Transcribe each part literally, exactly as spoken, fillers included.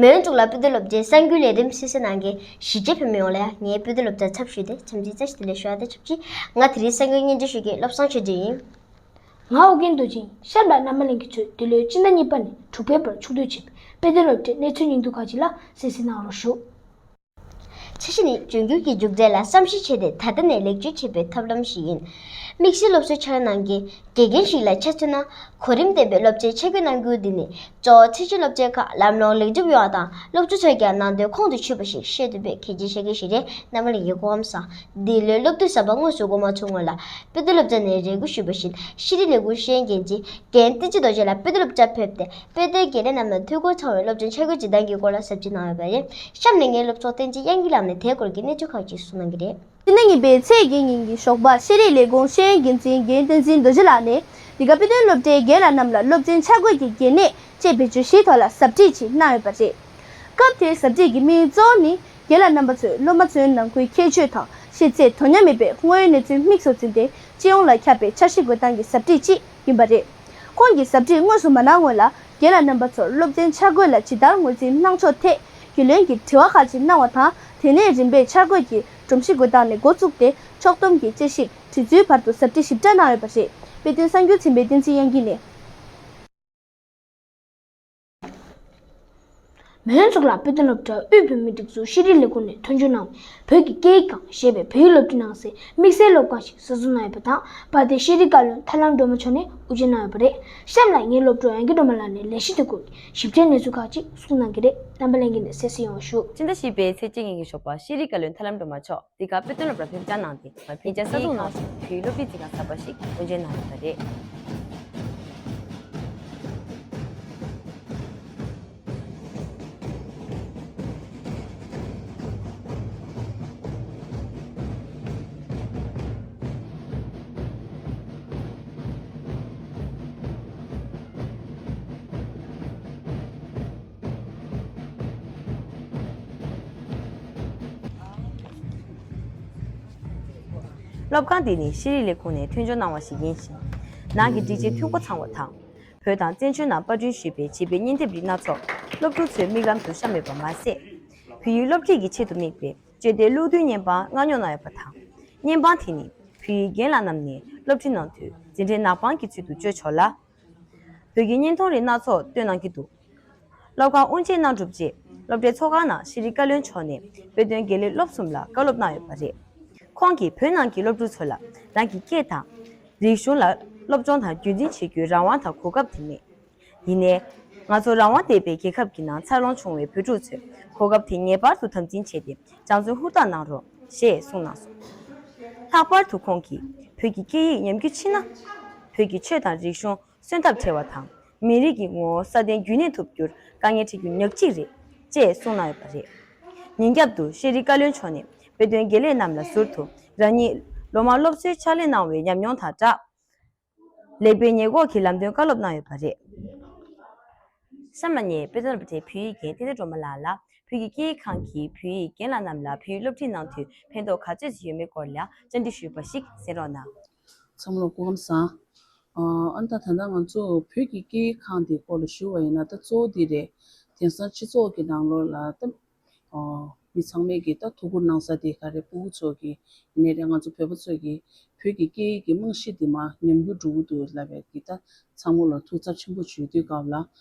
མོན་ཕྱོགས་ལ་དཔེ་སྟོན་སློབ་གྲྭའི་གསར་འགྱུར་ལས་རིམ་གསན་གཟིགས་གནང་མཁན་གཞིས་བྱེས་བོད་མི་ཡོངས་ལ་ངའི་དཔེ་སྟོན་སློབ་གྲྭ་ཚབ་ཞུས་ཏེ་འཚམས་འདྲི་བཀྲ་ཤིས་བདེ་ལེགས་ཞུ་བ་དང་ཆབས་ཅིག་ང་དེ་རིང་གསར་འགྱུར་སྙན་སྒྲོན་ཞུ་མཁན་བློ་བཟང་ཆོས་སྒྲོན་ཡིན། ང་ཨོ་རྒྱན་རྡོ་རྗེ་ཡིན། གཤམ་ལ་རྣམ་པ་ལྷན་རྒྱས་ཚོས་འདི་ལོའི་སྤྱི་ཟླ་གཉིས་པ་ནས་དྲུག་པའི་བར་ཕྱོགས་བསྡུས་བྱས་པའི་དཔེ་སྟོན་སློབ་གྲྭའི་གནས་ཚུལ་སྙིང་བསྡུས་ཁག་ཅིག་ལ་གསན་གཟིགས་གནང་རོགས་ཞུ། འཆར་གཞི་ནི་འབྱུང་འགྱུར་གྱི་མཇུག་འབྲས་ལ་བསམ་གཞིག་བྱས་ཏེ་ད་ལྟ་ནས་ལེགས་བཅོས་བྱེད་པའི་ཐབས་ལམ་ཞིག་ཡིན། དམིགས་བསལ་སློབ་གསོའི་འཆར་གནང་མཁན་དགེ་རྒན་ཞིག་ལ་ཆ་མཚོན་ན། གོ་རིམ་ལྡན་པའི་སློབ་ཚན་ཆ་བགོས་གནང་རྒྱུ་འདི་ནི་གཙོ་བོ་ཚད་གཞི་སློབ་ཚན་ཁག་ལམ་ལྷོང་ལེགས་གྲུབ་ཡོང་བ་དང་སློབ་ཕྲུག་ཚོས་ཀྱང་ནང་དོན་ཁོང་དུ་ཆུད་པ་ཞིག་ཤེས་ཐུབ་པའི་གལ་ཆེའི་བྱ་དགའ་ཞིག་རེད། རྣམ་པ་ལྷན་རྒྱས་སྐུ་ཁམས་བཟང་། འདི་ལོའི་སློབ་དུས་གསར་པ་དངོས་སུ་འགོ་མ་ཚུགས་སྔོན་ལ་དཔེ་སྟོན་སློབ་གྲྭ་ནས་རེ་སྐུལ་ཞུས་པ་བཞིན་ཤེས་རིག་ལས་ཁུངས་ཤེས་ཡོན་འགན་འཛིན་རྒན་བསྟན་འཛིན་རྡོ་རྗེ་ལགས་དཔེ་སྟོན་སློབ་གྲྭར་ཕེབས་ཏེ་དཔེ་སྟོན་དགེ་ལས་རྣམས་ལ་འཐུས་སྒོ་ཚང་བའི་སློབ་ཚན་ཆ་བགོས་བྱེད་སྟངས་ཀྱི་སྐོར་ལ་ཟབ་ཁྲིད་གནང་ཡོད་པ་རེད། གཤམ་ནས་ངའི་སློབ་ཚོགས་བསྟན་འཛིན་དབྱངས་སྐྱིད་ལགས་ནས་དེའི་སྐོར་གྱི་གནས་ཚུལ་ཁག་ཅིག་གསུངས་གནང་གི་རེད། སྤྱི་ཟླ་གཉིས་པའི་ཚེས་བརྒྱད་ཉིན་གྱི་ཞོགས་པར་ཤེས་རིག་ལས་ཁུངས་ཤེས་ཡོན་འགན་འཛིན་རྒན་བསྟན་འཛིན་རྡོ་རྗེ་ལགས་ནས་འདི་ག་དཔེ་སྟོན་སློབ་གྲྭའི་རྒན་ལགས་རྣམས་ལ་སློབ་ཚན་ཆ་བགོས་ཀྱི་གལ་གནད་བཅས་བེད་སྤྱོད་བྱེད་ཐོག་ལ་ཟབ་ཁྲིད་ཅིག་གནང་ཡོད་པ་རེད། སྐབས་དེའི་ཟབ་ཁྲིད་ཀྱི་དམིགས་ཡུལ་གཙོ་བོ་ནི་རྒན་ལགས་རྣམ་པ་ཚོས་སློབ་མ་ཚོའི་ནང་ཁུལ་ཁྱད་ཆོས་དང་ཤེས་ཚད་དོ་མཉམ་མེད་པའི་དངོས་ཡོད་གནས་ཚུལ་དམིགས་སུ་འཛིན་ཏེ་སྤྱི་ཡོངས་ལ་ཁྱབ་པའི་འཆར་གཞི་བཀོད་སྟངས་ཀྱི་ཟབ་ཁྲིད་ཅིག་ཡིན་པ་རེད། ཁོང་གིས་ཟབ་ཁྲིད་དངོས་སུ་མ་གནང་སྔོན་ལ་རྒན་ལགས་རྣམ་པ་ཚོར་སློབ་ཚན་འཆར་འགོད་ལ་ཇི་ལྟར་ངོས་འཛིན་གནང་ཕྱོགས་ཐད་རྒྱུས་ལོན་གྱི་དྲི་བ་ཁག་ཅིག་གནང་བ་དང་དེ་ནས་རིམ་པས་འཆར་འགོད་ཀྱི་སྒྲོམ་གཞི་འགོད་སྟངས་ནས་འགོ་བཙུགས་ཏེ་ཕྱོགས་བསྡོམས་ཀྱི་དཔྱད་ཞིབ་དྲི་ཚུལ་བར་དུ་ཟབ་ཁྲིད་ཞིབ་ཕྲ་གནང་ཡོད་པ་རེད། དཔེ་སྟོན་གསར་འགྱུར་ཚན་པའི་བསྟན་འཛིན་དབྱངས་སྐྱིད་ནས། མོན་ཕྱོགས་ལ་དཔེ་སྟོན་སློབ་གྲྭ་དབུས་བོད་མིའི་སྒྲིག་འཛུགས་ཤེས་རིག་ལས་ཁུངས་ནས་མཐུན་སྦྱོར་གནང་བའི་བོད་ཀྱི་སྐད་ཡིག་ཁང་ཞེས་པའི་བོད་ཡིག་སློབ་ཁྲིད་གནང་སའི་དམིགས་བསལ་སློབ་ཁང་ཞིག་གསར་འཛུགས་གནང་ཡོད་པ་དང་དཔལ་ལྡན་ཤེས་རིག་བཀའ་བློན་ཐར་ལམ་སྒྲོལ་མ་མཆོག་ནས་དབུ་འབྱེད་གནང་ཡོད་པ་རེད། གཤམ་ལ་ངའི་སློབ་གྲོགས་ཡང་སྐྱིད་སྒྲོལ་མ་ལགས་ནས་ལས་གཞི་དེ་སྐོར་གྱི་ཞིབ་ཕྲའི་གནས་ཚུལ་ཁག་ཅིག་གསུངས་གནང་གི་རེད། རྣམ་པ་ལྷན་རྒྱས་ནས་གསན་གཟིགས་ཡོང་བ་ཞུ། སྤྱི་ཟླ་བཞི་པའི་ཚེས་གཅིག་ཉིན་གྱི་ཞོགས་པར་ཤེས་རིག་བཀའ་བློན་ཐར་ལམ་སྒྲོལ་མ་མཆོག་འདི་ག་དཔེ་སྟོན་སློབ་གྲྭར་ཕེབས་བཅར་གནང་སྟེ་ཕེབས་བཅར་གསར་འཛུགས་གནང་བཞིན་བོད་ཡིག་སློབ་ཁྲིད་འཛིན་ཁང་གསར་པ་ཞིག་དབུ་འབྱེད་གནང་ཡོད་པ་རེད། སློབ་ཁང་འདི་ནི་ཤེས་རིག་ལས་ཁུངས་ནས་མཐུན་སྦྱོར་གནང་བ་ཞིག་ཡིན་ཞིང་། ནང་གི་སྒྲིག་ཆས་འཐུས་སྒོ་ཚང་བ་དང་། བོད་དང་བཙན་བྱོལ་ནང་པར་སྐྲུན་ཞུས་པའི་བྱིས་པའི་བརྙན་དེབ་རིགས་སྣ་ཚོགས་སློབ་ཕྲུག་ཚོའི་མིག་ལམ་དུ་བཤམས་ཡོད་པ་མ་ཟད། བོད་ཡིག་སློབ་ཁྲིད་ཀྱི་ཆེད་དུ་དམིགས་པའི་སྤྱི་བདེ་གློག་རྡུལ་བརྙན་པར་མངགས་ཉོ་གནང་ཡོད་པ་དང་། བརྙན་པར་དེ་ནི་བོད་ཡིག་རྒན་ལགས་རྣམས་ནས་སློབ་ཁྲིད་གནང་དུས་འཛིན་གྲྭའི་ནག་པང་གི་ཚུལ་དུ་སྤྱོད་ཆོག་ལ། བོད་ཀྱི་བརྙན་མཐོང་རིགས་སྣ་ཚོགས་བཏོན་གནང་གི་འདུག་སློབ་ཁང་དབུ་འབྱེད་གནང་གྲུབ་རྗེས་སློབ་གྲྭའི་ཚོགས་ཁང་ནང་ཤེས་རིག་བཀའ་བློན་མཆོག་ནས་དཔེ་སྟོན་དགེ་ལས་སློབ་གསུམ་ལ་བཀའ་སློབ་གནང་ཡོད་པ་རེད། ཁོང་གིས་བོད་ནང་གི་སློབ་ཕྲུག་ཚོ་ལ་རང་གི་སྐད་དང་། རིག་གཞུང་ལ་སློབ་སྦྱོང་དང་རྒྱུན་འཛིན་བྱེད་རྒྱུའི་རང་དབང་དང་གོ་སྐབས་དེ་མེད། ཡིན་ནའི། ང་ཚོ་རང་དབང་ལྡན་པའི་རྒྱལ་ཁབ་ཀྱི་ནང་འཚར་ལོངས་བྱུང་བའི་བོད་ཕྲུག་ཚོས་གོ་སྐབས་དེ་ངེས་པར་དུ་དམ་འཛིན་བྱས་ཏེ་སྦྱང་བརྩོན་ཧུར་ཐག་གནང་རོགས་ཞེས་གསུངས་གནང་སོང་། ལྷག་པར་དུ་ཁོང་གིས་བོད་ཀྱི་སྐད་ཡིག་ཉམས་རྒུད་ཕྱིན་ན། བོད་ཀྱི་ཆོས་དང་རིག་གཞུང་གསོན་ཐབས་བྲལ་བ་དང་། མི་རིགས་ཀྱི་ངོ་བོ་སྲ་བརྟན་རྒྱུན་གནས་ཐུབ་རྒྱུར་དཀའ་ངལ་འཕྲད་རྒྱུ་ཉག་གཅིག་རེད། ཅེས་གསུངས་གནང་ཡོད་པ་རེད། ཉིན་རྒྱབ་ཏུ་ཤེས་རིག་བཀའ་བློན་མཆོག་ནས་དཔེ་སྟོན་དགེ་ལས་རྣམས་ལ་ཟུར་དུ་རང་ཉིད་ལོ་མང་སློབ་གསོའི་ཕྱག་ལས་གནང་བའི་ཉམས་མྱོང་དང་སྦྲགས། ལེགས་སྤེལ་ཉེས་འགོག་གི་ལམ་སྟོན་བཀའ་སློབ་གནང་ཡོད་པ་རེད། གཤམ་ལ་ངས་དཔེ་སྟོན་སློབ་གྲྭའི་བོད་ཡིག་རྒན་བསྟན་འཛིན་སྒྲོལ་མ་ལགས་ལ་བོད་ཀྱི་སྐད་ཡིག་ཁང་གིས་བོད་ཡིག་རྒན་ལགས་རྣམས་ལ་བོད་ཡིག་སློབ་ཁྲིད་གནང་དུས་ཕན་ཐོགས་ག་ཚོད་ཅིག་ཡོད་མེད་སྐོར་ལ་བཅར་འདྲི་ཞུས་པ་ཞིག་གསན་རོགས་གནང་། ཚང་མ་ལ་སྐུ་ཁམས་བཟང་། ཨ་ནི་ད་ད་ལྟ་ང་ཚོ་བོད་ཀྱི་སྐད་ཡིག་ཁང་དེའི་སྐོར་ལ་ཞུ་བ་ཡིན་ན་ད་གཙོ་བོ་འདི་རེད། དེང་སང་སྤྱི་ཚོགས་ཀྱི་ནང་ལོགས་ལ་ད་ཨ་མི་ཚང་མས་ཀྱི་ད་ཐུགས་ཁུར་གནང་ས་དེ་ག་རེ་སྤུ་གུ་ཚོ་གི་ཡིན་ནའི་རེད། ང་ཚོ་བོད་པ་ཚོ་གི་བོད་ཀྱི་སྐད་ཡིག་གི་རྨང་གཞི་དེ་མར་ཉམས་རྒུད་འགྲོ་གི་འདུག་ལབ་པའི་གི་ད་ཚང་མ་ལ་ཐུགས་འཚབ་ཆེན་པོ་བྱེད་དུས་སྐབས་ལ་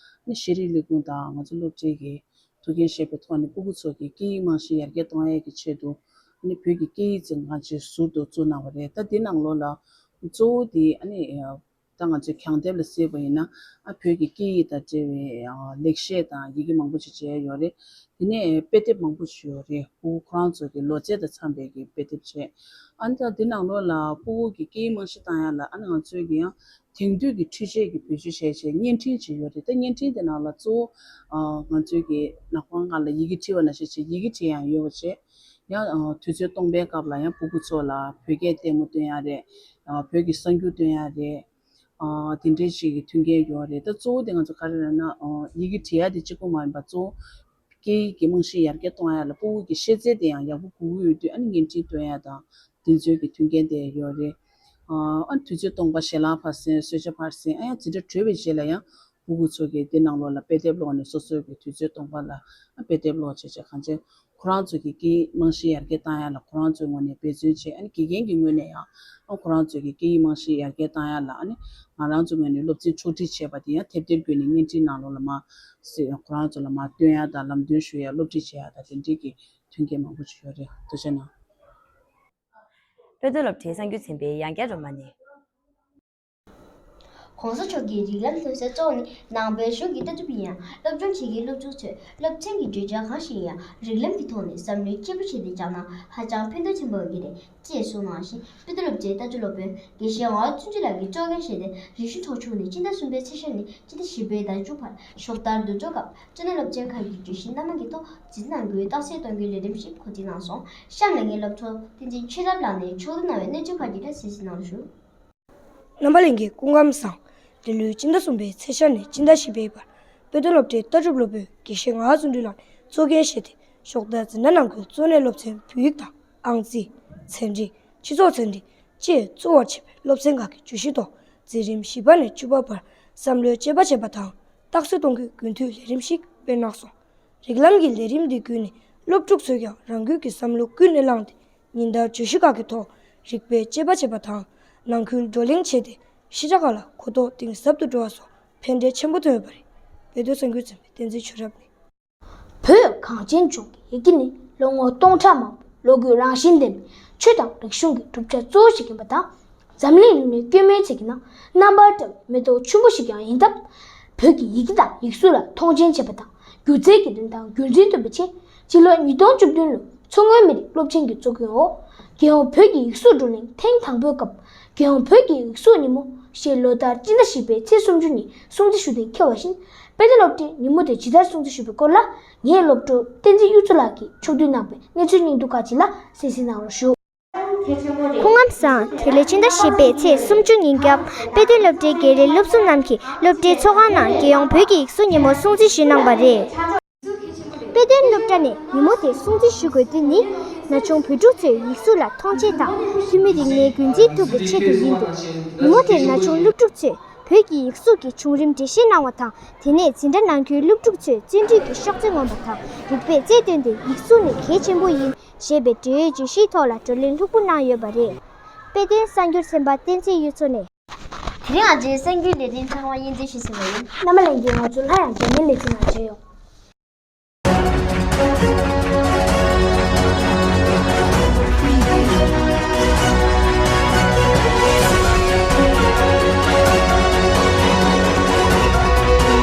ནི་ཤེས་རིག་ལས་ཁུངས་དང་ང་ཚོ་སློབ་གྲྭའི་གི་ཐུགས་འགན་བཞེས་པའི་ཐོག་ནས་སྤུ་གུ་ཚོ་གི་སྐད་ཡིག་རྨང་གཞི་ཡར་རྒྱས་གཏོང་ཡས་ཀྱི་ཆེད་དུ་ནི་བོད་ཀྱི་སྐད་ཡིག་ཅིག་ང་ཚོས་ཟུར་དུ་བཙུགས་གནང་བ་རེད། ད་འདི་ནང་ལོགས་ལ་གཙོ་བོ་དེ་ཨ་ནི་ད་ང་ཚོས་གྱང་ལྡེབས་ལ་གཟིགས་པ་ཡིན་ན་ཨ་བོད་ཀྱི་སྐད་ཡིག་དང་འབྲེལ་བའི་ཨ་ལེགས་བཤད་དང་ཡི་གེ་མང་པོ་ཅིག་མཇལ་ཡོད་རེད། དེ་ནས་དཔེ་དེབ་མང་པོ་ཅིག་ཡོད་རེད། སྤུ་གུ་ཁོ་རང་ཚོ་གི་ལོ་ཚད་དང་འཚམ་པའི་གི་དཔེ་དེབ་བྱས། ཨ་ནི་ད་འདི་ནང་ལོགས་ལ་སྤུ་གུ་གི་སྐད་ཡིག་རྨང་གཞི་བཏང་ཡ་ལ་ཨ་ནི་ང་ཚོས་ཀྱི་ཡང་དེང་དུས་ཀྱི་འཕྲུལ་ཆས་ཀྱི་བེད་སྤྱོད་བྱས་བྱས་བརྙན་འཕྲིན་ཅིག་ཡོད་རེད། ད་བརྙན་འཕྲིན་དེ་ནང་ལ་གཙོ་བོ་ཨ་ང་ཚོས་ཀྱི་ནག་པང་སྒང་ལ་ཡི་གེ་བྲིས་པ་ནང་བཞིན་བྱས་ཡི་གེ་བྲིས་ཡང་ཡོད་པ་བྱས། ཡང་ཨ་དུས་ཚོད་སྟོང་པའི་སྐབས་ལ་ཡང་སྤུ་གུ་ཚོ་ལ་བོད་སྐད་ལྟད་མོ་སྟོན་ཡ་རེད། ཨ་བོད་ཀྱི་གསར་འགྱུར་སྟོན་ཡ་རེད། ཨ་དེ་འདྲའི་ཅིག་གི་མཐུན་རྐྱེན་ཡོད་རེད། ད་གཙོ་བོ་དེ་ང་ཚོ་ག་རེ་རེད་ན་ཨ་ཡི་གེ་བྲིས་ཡ་དེ་གཅིག་པོ་མ་ཡིན་པ་གཙོ་བོ་སྐད་ཡིག་གི་རྨང་གཞི་ཡར་རྒྱས་གཏོང་ཡ་ལ་སྤུ་གུ་གི་ཤེས་ཚད་དེ་ཡང་ཡག་པོ་དགོས་ཀྱི་ཡོད་དུས་ཨ་ནི་བརྙན་འཕྲིན་སྟོན་ཡ་དང་དེ་ཚོའི་གི་མཐུན་རྐྱེན་དེ་ཡོད་རེད། ཨ་ཨ་དུས་ཚོད་སྟོང་པ་ཞལ་ལག་ཕར་ཟིན་གསོལ་ཇ་ཕར་ཟིན་ཨ་ཡང་འཛིན་གྲྭ་གྲོལ་བའི་རྗེས་ལ་ཡང་། ཕྲུ་གུ་ཚོ་གིས་འདི་ནང་ལོགས་ལ་དཔེ་དེབ་ཀློག་ནས་སོ་སོའི་གི་དུས་ཚོད་སྟོང་པ་ལ་དཔེ་དེབ་ཀློག་བྱས་བྱས་གང་ཅི། ཁོ་རང་ཚོ་གི་སྐད་ཡིག་རྨང་གཞི་ཡར་རྒྱས་བཏང་ཡ་ལ་ཁོ་རང་ཚོའི་ངོས་ནས་འབད་བརྩོན་བྱས། ཨ་ནི་དགེ་རྒན་གྱི་ངོས་ནས་ཡང་ཨ་ཁོ་རང་ཚོ་གི་སྐད་ཡིག་རྨང་གཞི་ཡར་རྒྱས་བཏང་ཡ་ལ། ཨ་ནི་ང་རང་ཚོའི་ངོས་ནས་སློབ་ཚན་ཕྱོགས་སྒྲིག་བྱས་པ་དེ་ཡང་དེབ་ཐེར་བརྒྱུད་ནས་བརྙན་འཕྲིན་ནང་ལོགས་ལ་མར་ཁོ་རང་ཚོ་ལ་མར་སྟོན་ཡ་དང་ལམ་སྟོན་ཞུ་ཡ་སློབ་ཁྲིད་བྱེད་ཡ་དང་དེ་འདྲའི་གི་མཐུན་རྐྱེན་མང་པོ་ཞིག་ཡོད་རེད། ཐུགས་རྗེ་གནང་། དཔེ་སྟོན་སློབ་གྲྭའི་གསར་འགྱུར་ཚན་པའི་ཡང་བསྐྱར་སྒྲོལ་མ་ནས། ༸གོང་ས་མཆོག་གི་རིགས་ལམ་སྟོན་སའི་གཙོ་བོ་ནི་ནང་པའི་གཞུང་གི་ལྟ་གྲུབ་ཡིན་ཡང་། སློབ་སྦྱོང་བྱེད་མཁན་སློབ་ཕྲུག་ཚོས་སློབ་ཚན་གྱི་བརྗོད་བྱ་གང་ཞིག་ཡིན་ཡང་རིགས་ལམ་གྱི་ཐོག་ནས་བསམ་བློའི་དཔྱད་པ་བྱས་ཏེ་སྦྱངས་ན་ཧ་ཅང་ཕན་ཐོགས་ཆེན་པོ་ཡོང་གི་རེད་ཅེས་གསུངས་གནང་ཞིང་། དཔེ་སྟོན་སློབ་གྲྭའི་ལྟ་གྲུབ་སློབ་དཔོན་དགེ་བཤེས་ངག་དབང་བརྩོན་འགྲུས་ལགས་ཀྱིས་གཙོ་འགན་བཞེས་ཏེ། རེ་ཞུ་ཚོགས་ཆུང་ནས་སྤྱི་ཟླ་གསུམ་པའི་ཚེས་ཤར་ནས་སྤྱི་ཟླ་བཞི་པའི་ཟླ་མཇུག་བར་ཤོག་ལྟར་བསྡུར་ཚོགས་སྐབས་སྤྱི་ནོར་སློབ་ཚན་ཁག་གི་བརྗོད་གཞི་སྣ་མང་གི་ཐོག་འཛིན་གནང་རྒྱུའི་རྟགས་གསལ་གཏོང་རྒྱུའི་ལས་རིམ་ཞིག་གོ་སྒྲིག་གནང་སོང་། གཤམ་ལ་ངའི་སློབ་གྲོགས་བསྟན་འཛིན་ཆོས་རབ་ལགས་ནས་ཕྱོགས་བསྡུས་གནང་བའི་གནས་ཚུལ་ཁག་ཅིག་ལ་གསན་གཟིགས་གནང་རོགས་ཞུ། རྣམ་པ་ལྷན་རྒྱས་སྐུ་ཁམས་བཟང་། འདི་ལོའི་སྤྱི་ཟླ་གསུམ་པའི་ཚེས་ཤར་ནས་སྤྱི་ཟླ་བཞི་པའི་བར་དཔེ་སྟོན་སློབ་གྲྭའི་ལྟ་གྲུབ་སློབ་དཔོན་དགེ་བཤེས་ངག་དབང་བརྩོན་འགྲུས་ལགས་ནས་གཙོ་འགན་བཞེས་ཏེ། ཤོག་ལྟར་འཛིན་གྲྭ་ནང་ཁུལ་གཙོ་གནད་སློབ་ཚན་བོད་ཡིག་དང་། ཨང་རྩིས། ཚན་རིག་སྤྱི་ཚོགས་ཚན་རིག་བཅས་གཙོ་བོར་བྱས་པའི་སློབ་ཚན་ཁག་གི་བརྗོད་གཞི་ཐོག་འཛིན་རིམ་བཞི་པ་ནས་བཅུ་པ་བར་བསམ་བློའི་དཔྱད་པ་བྱས་པ་དང་རྟགས་གསལ་གཏོང་རྒྱུའི་དགུན་དུས་ལས་རིམ་ཞིག་སྤེལ་གནང་སོང་། རིགས་ལམ་གྱི་ལས་རིམ་འདི་བརྒྱུད་ནས་སློབ་ཕྲུག་ཚོས་ཀྱང་རང་འགུལ་གྱིས་བསམ་བློ་ཀུན་ནས་བསླངས་ཏེ། ཉིན་ལྟར་བརྗོད་གཞི་ཁག་གི་ཐོག་རིགས་པའི་དཔྱད་པ་བྱེད་པ་དང་། ནང་ཁུལ་བགྲོ་གླེང་བྱས་ཏེ། ཤེས་བྱ་ཁག་ལ་གོ་རྟོགས་གཏིང་ཟབ་ཏུ་འགྲོ་བ་སོགས་ཕན་འབྲས་ཆེན་པོ་ཐོན་ཡོད་པ་རེད། དཔེ་སྟོན་གསར་འགྱུར་ཚན་པའི་བསྟན་འཛིན་ཆོས་རབ་ནས། བོད་གངས་ཅན་ལྗོངས་ཀྱི་ཡི་གེ་ནི་ལོ་ངོ་སྟོང་ཕྲག་མང་པོའི་ལོ་རྒོད་རང་བཞིན་ལྡན་པའི་ཆོས་དང་རིག་གཞུང་གི་གྲུབ་ཆ་གཙོ་བོ་ཞིག་ཡིན་པ་དང་། འཛམ་གླིང་ལུས་ནས་སྐྱོན་མེད་ཚིག་གི་ནང་རྣམ་པར་བཀྲ་བའི་མེ་ཏོག་ཆུན་པོ་ཞིག་ཀྱང་ཡིན་སྟབས། བོད་ཀྱི་ཡི་གེ་དང་ཡིག་གཟུགས་ལ་མཐོང་ཆེན་བྱེད་པ་དང་སྒྱུ་རྩལ་གྱི་རིན་ཐང་རྒྱུན་འཛིན་ཐུབ་པའི་ཆེད། སྤྱི་ལོ་ཉིས་སྟོང་བཅུ་བདུན་ལོར་མཚོ་སྔོན་མི་རིགས་སློབ་ཆེན་གྱི་གཙོ་འགན་འོག་རྒྱལ་ཡོངས་བོད་ཀྱི་ཡིག་གཟུགས་བགྲོ་གླེང་ཐེངས་དང་པོའི་སྐབས། རྒྱལ་ཡོངས་བོད་ཀྱི་ཡིག་གཟུགས་ཉིན་མོ་ཞེས་ལོ་ལྟར་སྤྱི་ཟླ་བཞི་པའི་ཚེས་སུམ་ཅུ་ཉིན་སྲུང་བརྩི་ཞུ་གཏན་འཁེལ་བ་བཞིན། དཔེ་སྟོན་སློབ་གྲྭས་ཉིན་མོ་དེ་ཇི་ལྟར་སྲུང་བརྩི་ཞུས་པའི་སྐོར་ལ། ངའི་སློབ་གྲོགས་བསྟན་འཛིན་གཡུ་མཚོ་ལགས་ཀྱིས་ཕྱོགས་བསྡུས་གནང་བའི་གནས་ཚུལ་སྙིང་བསྡུས་ཁག་ཅིག་ལ་གསན་གཟིགས་གནང་རོགས་ཞུ། སྐུ་ཁམས་བཟང་། དེ་ལོའི་སྤྱི་ཟླ་བཞི་པའི་ཚེས་སུམ་ཅུ་ཉིན་སྐབས་དཔེ་སྟོན་སློབ་གྲྭའི་དགེ་ལས་སློབ་ཟུར་རྣམས་ཀྱིས་སློབ་གྲྭའི་ཚོགས་ཁང་ནང་རྒྱལ་ཡོངས་བོད་ཀྱི་ཡིག་གཟུགས་ཉིན་མོ་སྲུང་བརྩི་ཞུས་གནང་བ་རེད། དཔེ་སྟོན་སློབ་གྲྭ་ནས་ཉིན་མོ་དེ་སྲུང་བརྩི་ཞུ་དགོས་དོན་ནི། ན་ཆུང་བོད་ཕྲུག་ཚོའི་ཡིག་གཟུགས་ལ་མཐོང་ཆེན་དང་ཐུན་མིན་རིག་གནས་རྒྱུན་འཛིན་ཐུབ་པའི་ཆེད་དུ་ཡིན་འདུག་ཉིན་མོ་དེར་ན་ཆུང་སློབ་ཕྲུག་ཚོས་བོད་ཀྱི་ཡིག་གཟུགས་ཀྱི་བྱུང་རིམ་འགྲེལ་བཤད་གནང་བ་དང་། དེ་ནས་འཛིན་གྲྭ་ནང་ཁུལ་སློབ་ཕྲུག་ཚོས་བརྩོན་འགྲུས་ཀྱི་གཤོག་རྩལ་ངོམ་པ་དང་རིག་པའི་རྩལ་བཏོན་ཏེ་ཡིག་གཟུགས་ནི་གལ་ཆེན་པོ་ཡིན་ཞེས་པའི་འབྲེལ་ཡོད་བརྗོད་གཞིའི་ཐོག་ལ་བགྲོ་གླེང་ལྷུག་པོ་གནང་ཡོད་པ་རེད། དཔེ་སྟོན་གསར་འགྱུར་ཚན་པ་བསྟན་འཛིན་གཡུ་མཚོ་ནས། དེ་རིང་ང་ཚོའི་གསར་འགྱུར་ལས་རིམ་ཚང་མ་སྙན་སྒྲོན་ཞུས་ཟིན་པ་ཡིན། རྣམ་པ་ལྷན་རྒྱས་ང་ཚོ་སླར་ཡང་རྒྱ་མིའི་ལེ་ཚན་ནང་མཇལ་ཡོང་